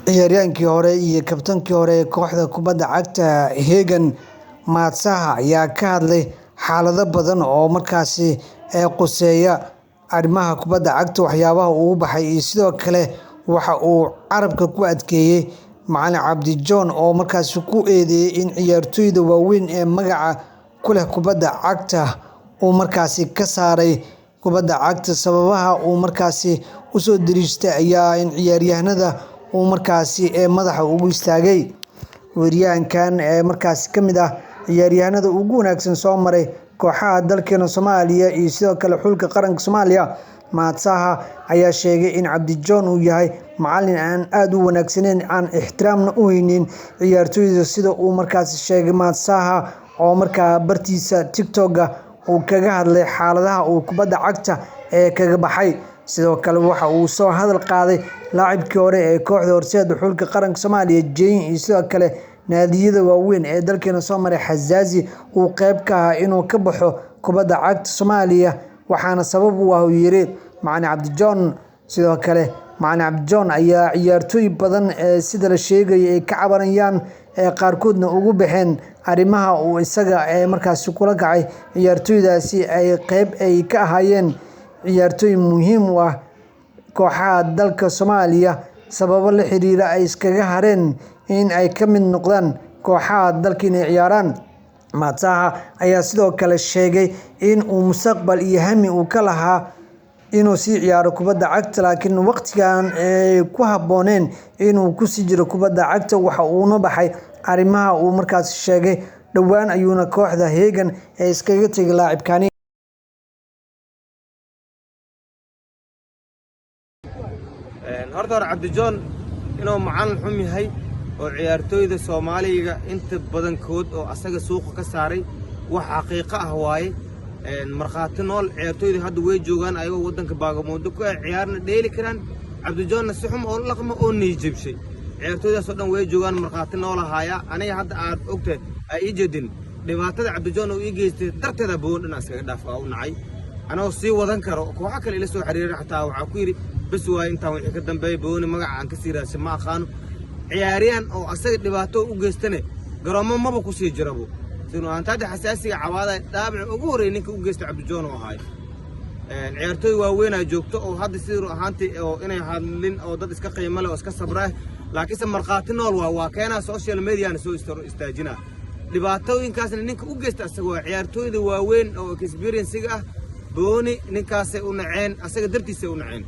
Ciyaaryahaankii hore iyo kabtankii hore ee kooxda kubadda cagta Hegan, Maadsaha, ayaa ka hadlay xaalado badan oo markaasi ee quseeya arrimaha kubadda cagta, waxyaabaha uu baxay, iyo sidoo kale waxa uu carabka ku adkeeyey Macalin Cabdi John oo markaasi ku eedeeyey in ciyaartoyda waaweyn ee magaca ku leh kubadda cagta uu markaasi ka saaray kubadda cagta. Sababaha uu markaasi usoo dariishtay ayaa in ciyaaryahanada uu markaasi ee madaxa ugu istaagay. Weeraryahankan ee markaasi ka mid ah ciyaaryahanada ugu wanaagsan soo maray kooxaha dalkeena Soomaaliya iyo sidoo kale xulka qaranka Soomaaliya, Maadsaha, ayaa sheegay in Cabdi John uu yahay macalin aan aad u wanaagsaneyn, aan ixtiraamna u haynin ciyaartoyda, sida uu markaasi sheegay Maadsaha oo markaa bartiisa TikTok-ga uu kaga hadlay xaaladaha uu kubadda cagta ee kaga baxay. Sidoo kale waxa uu soo hadal qaaday laacibkii hore ee kooxda Horseed, xulka qaranka Soomaaliya, Jane, iyo sidoo kale naadiyada waaweyn ee dalkeena soo maray, Xazazi, uu qeyb ka ahaa inuu ka baxo kubadda cagta Soomaaliya, waxaana sabab u ah uu yiri Macalin Cabdi John. Sidoo kale Macalin Cabdi John ayaa ciyaartooy badan ee sida la sheegayo ay ka cabanayaan, ee qaarkoodna ugu baxeen arrimaha uu isaga ee markaasi kula kacay ciyaartooydaasi, ay qeyb ay ka ahaayeen ciyaartooy muhiim u ah kooxaha dalka Soomaaliya, sababo la xiriira ay iskaga hareen in ay ka mid noqdaan kooxaha dalka inay ciyaaraan. Maadsaha ayaa sidoo kale sheegay in uu mustaqbal iyo hami uu ka lahaa inuu sii ciyaaro kubadda cagta, laakiin waqtigan ay ku habbooneen inuu kusii jiro kubadda cagta. Waxa uuna baxay arrimaha uu markaasi sheegay. Dhowaan ayuuna kooxda Hegan ee iskaga tegay laacibkani. Horta hore Cabdijoon inuu macallin xum yahay oo ciyaartooyda Soomaaliga inta badankood oo asaga suuqa ka saaray wax xaqiiqo ah waaye. Markhaati nool ciyaartooyda hadda way joogaan ayagoo waddanka baagamooddo ku ah, ciyaarna dheeli karaan. Cabdijoonna si xum oo laqma oo niijibshay ciyaartooydaasoo dhan way joogaan, markhaati nool ahaaya. Aniga hadda aad ogtahay ay ii jeedin dhibaatada Cabdijoon uu ii geystay darteeda boon dhan iskaga dhaaf waa u nacay, anagoo sii wadan karo kooxo kale ila soo xiriiray. Xataa waxaa ku yidhi bes waaye, intaan wixii ka dambeeya booni magaca aan ka sii raadsan ma aqaano. Ciyaaryahan oo asaga dhibaato u geystane garoommo maba ku sii jirabo. Sinuaantaada xasaasiga cawaada dhaabici ugu horreeyay ninka u geystay Cabdijoon oo ahaay. Ciyaartooy waaweynaa joogto oo hadda sidii ahaantii oo inay hadlin oo dad iska qiimo leh oo iska sabra, laakiinse markhaati nool waa keenaa social mediana soo istaajinaa dhibaatooyinkaasna ninka u geysta asaga waa. Ciyaartooyda waaweyn oo experiencega ah booni ninkaasay u naceen, asaga dartiisay u naceen.